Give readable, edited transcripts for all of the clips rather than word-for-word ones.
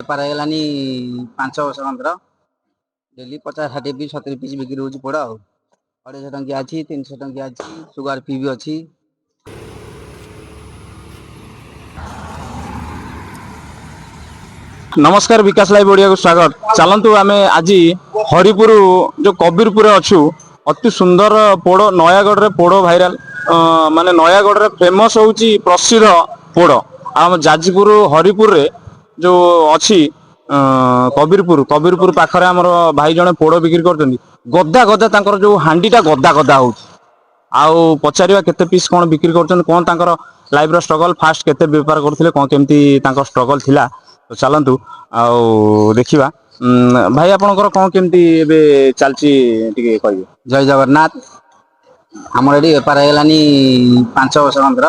ବେପାର ହେଇଗଲାଣି 5 ବର୍ଷ କନ୍ତର। ଡେଲି 50-60 ପିସ୍, 70 ପିସ୍ ବିକ୍ରି ହେଉଛି ପୋଡ଼। ଆଉ 250 ଟଙ୍କିଆ ଅଛି, 300 ଟଙ୍କିଆ ଅଛି, ସୁଗାର ଫ୍ରି ବି ଅଛି। ନମସ୍କାର, ବିକାଶ ଲାଇଭ୍ ଓଡ଼ିଆକୁ ସ୍ୱାଗତ। ଚାଲନ୍ତୁ, ଆମେ ଆଜି ହରିପୁର ଯୋଉ କବୀରପୁରରେ ଅଛୁ। ଅତି ସୁନ୍ଦର ପୋଡ଼, ନୟାଗଡ଼ରେ ପୋଡ଼ ଭାଇରାଲ, ମାନେ ନୟାଗଡ଼ରେ ଫେମସ ହଉଛି ପ୍ରସିଦ୍ଧ ପୋଡ଼। ଆଉ ଆମ ଯାଜପୁର ହରିପୁରରେ ଯୋଉ ଅଛି କବୀରପୁର, କବୀରପୁର ପାଖରେ ଆମର ଭାଇ ଜଣେ ପୋଡ଼ ବିକ୍ରି କରୁଛନ୍ତି। ଗଦା ଗଦା ତାଙ୍କର ଯୋଉ ହାଣ୍ଡିଟା ଗଦା ଗଦା ହଉଛି। ଆଉ ପଚାରିବା କେତେ ପିସ୍ କଣ ବିକ୍ରି କରୁଛନ୍ତି, କଣ ତାଙ୍କର ଲାଇଫର ଷ୍ଟ୍ରଗଲ, ଫାଷ୍ଟ କେତେ ବେପାର କରୁଥିଲେ, କଣ କେମିତି ତାଙ୍କ ଷ୍ଟ୍ରଗଲ ଥିଲା। ତ ଚାଲନ୍ତୁ ଆଉ ଦେଖିବା। ଭାଇ, ଆପଣଙ୍କର କଣ କେମିତି ଏବେ ଚାଲିଛି ଟିକେ କହିବେ? ଜୟ ଜଗନ୍ନାଥ। ଆମର ଏଠି ବେପାର ହେଇଗଲାଣି 5 ବର୍ଷ କନ୍ତର।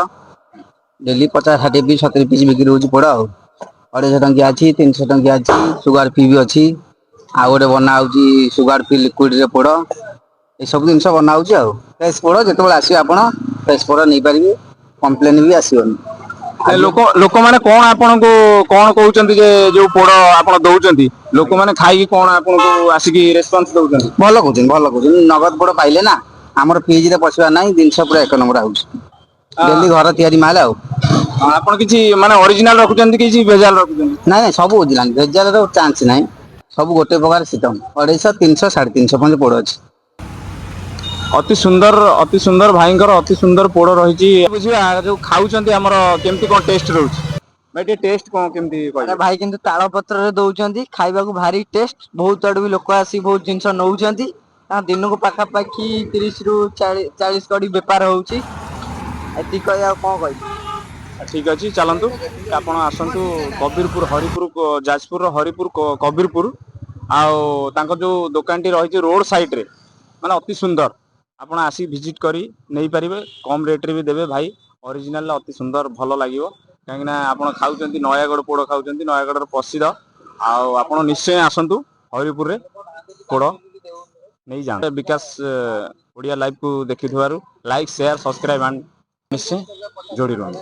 ଡେଲି 50-60 ପିସ୍, 70 ପିସ୍ ବିକ୍ରି ହେଉଛି ପୋଡ଼। ଆଉ 250 ଟଙ୍କିଆ ଅଛି, 300 ଟଙ୍କିଆ ଅଛି, ସୁଗାର ଫ୍ରି ବି ଅଛି। ଆଉ ଗୋଟେ ବନା ହେଉଛି ସୁଗାର ଫ୍ରି ଲିକ୍ୱିଡ଼ରେ ପୋଡ଼। ଏସବୁ ଜିନିଷ ବନା ହେଉଛି। ଆଉ ଫ୍ରେଶ୍ ପୋଡ଼, ଯେତେବେଳେ ଆସିବେ ଆପଣ ଫ୍ରେଶ୍ ପୋଡ଼ ନେଇପାରିବେ, କମ୍ପ୍ଲେନ୍ ବି ଆସିବନି। ଲୋକମାନେ କଣ ଆପଣଙ୍କୁ କଣ କହୁଛନ୍ତି ଯେ ଯୋଉ ପୋଡ଼ ଆପଣ ଦଉଛନ୍ତି, ଲୋକମାନେ ଖାଇକି କଣ ଆପଣଙ୍କୁ ଆସିକି ରେସ୍ପନ୍ସ ଦଉଛନ୍ତି? ଭଲ କହୁଛନ୍ତି, ଭଲ କହୁଛନ୍ତି। ନଗଦ ପୋଡ଼ ପାଇଲେ ନା, ଆମର ଫ୍ରିଜରେ ପଶିବା ନାହିଁ, ଜିନିଷ ପୁରା ଏକ ନମ୍ବର ହେଉଛି। ଡେଲି ଘର ତିଆରି ମାଲ ଆଉ। ଆପଣ କିଛି ମାନେ ଅରିଜିନାଲ ରଖୁଛନ୍ତି, କିଛି ଭେଜାଲ ରଖୁଛନ୍ତି? ନାଇଁ ନାଇଁ, ସବୁ ଅରିଜିନାଲ, ଭେଜାଲର ଚାନ୍ସ ନାହିଁ। ସବୁ ଗୋଟେ ପ୍ରକାର ସିଷ୍ଟମ। 250, 300, 350 ପର୍ଯ୍ୟନ୍ତ ପୋଡ଼ ଅଛି। ଅତି ସୁନ୍ଦର, ଅତି ସୁନ୍ଦର, ଭାଇଙ୍କର ଅତି ସୁନ୍ଦର ପୋଡ଼ ରହିଛି। ବୁଝିବା ଯୋଉ ଖାଉଛନ୍ତି ଆମର କେମିତି କଣ ଟେଷ୍ଟ ରହୁଛି। ଭାଇ, ଟିକେ ଟେଷ୍ଟ କଣ କେମିତି ଆରେ କହିବେ? ଭାଇ କିନ୍ତୁ ତାଳ ପତ୍ରରେ ଦଉଛନ୍ତି, ଖାଇବାକୁ ଭାରି ଟେଷ୍ଟ। ବହୁତ ଆଡୁ ବି ଲୋକ ଆସି ବହୁତ ଜିନିଷ ନଉଛନ୍ତି। ତାଙ୍କ ଦିନକୁ ପାଖାପାଖି 30 ରୁ 40 କଡି ବେପାର ହଉଛି। ଏତିକି କହି ଆଉ କଣ କହିବି? ଠିକ ଅଛି, ଚାଲନ୍ତୁ। ଆପଣ ଆସନ୍ତୁ କବୀରପୁର, ହରିପୁର, ଯାଜପୁରର ହରିପୁର କବୀରପୁର। ଆଉ ତାଙ୍କ ଯୋଉ ଦୋକାନଟି ରହିଛି ରୋଡ ସାଇଡରେ, ମାନେ ଅତି ସୁନ୍ଦର। ଆପଣ ଆସି ଭିଜିଟ କରି ନେଇପାରିବେ। କମ ରେଟରେ ବି ଦେବେ ଭାଇ। ଅରିଜିନାଲ, ଅତି ସୁନ୍ଦର, ଭଲ ଲାଗିବ। କାହିଁକି ନା ଆପଣ ଖାଉଛନ୍ତି ନୟାଗଡ଼ ପୋଡ଼ ଖାଉଛନ୍ତି, ନୟାଗଡ଼ର ପ୍ରସିଦ୍ଧ। ଆଉ ଆପଣ ନିଶ୍ଚୟ ଆସନ୍ତୁ ହରିପୁରରେ, ପୋଡ଼ ନେଇଯାଆନ୍ତୁ। ବିକାଶ ଓଡ଼ିଆ ଲାଇଭକୁ ଦେଖିଥିବାରୁ ଲାଇକ୍, ସେୟାର, ସବସ୍କ୍ରାଇବ ଆଣ୍ଡ ନିଶ୍ଚୟ ଯୋଡ଼ି ରୁହନ୍ତୁ।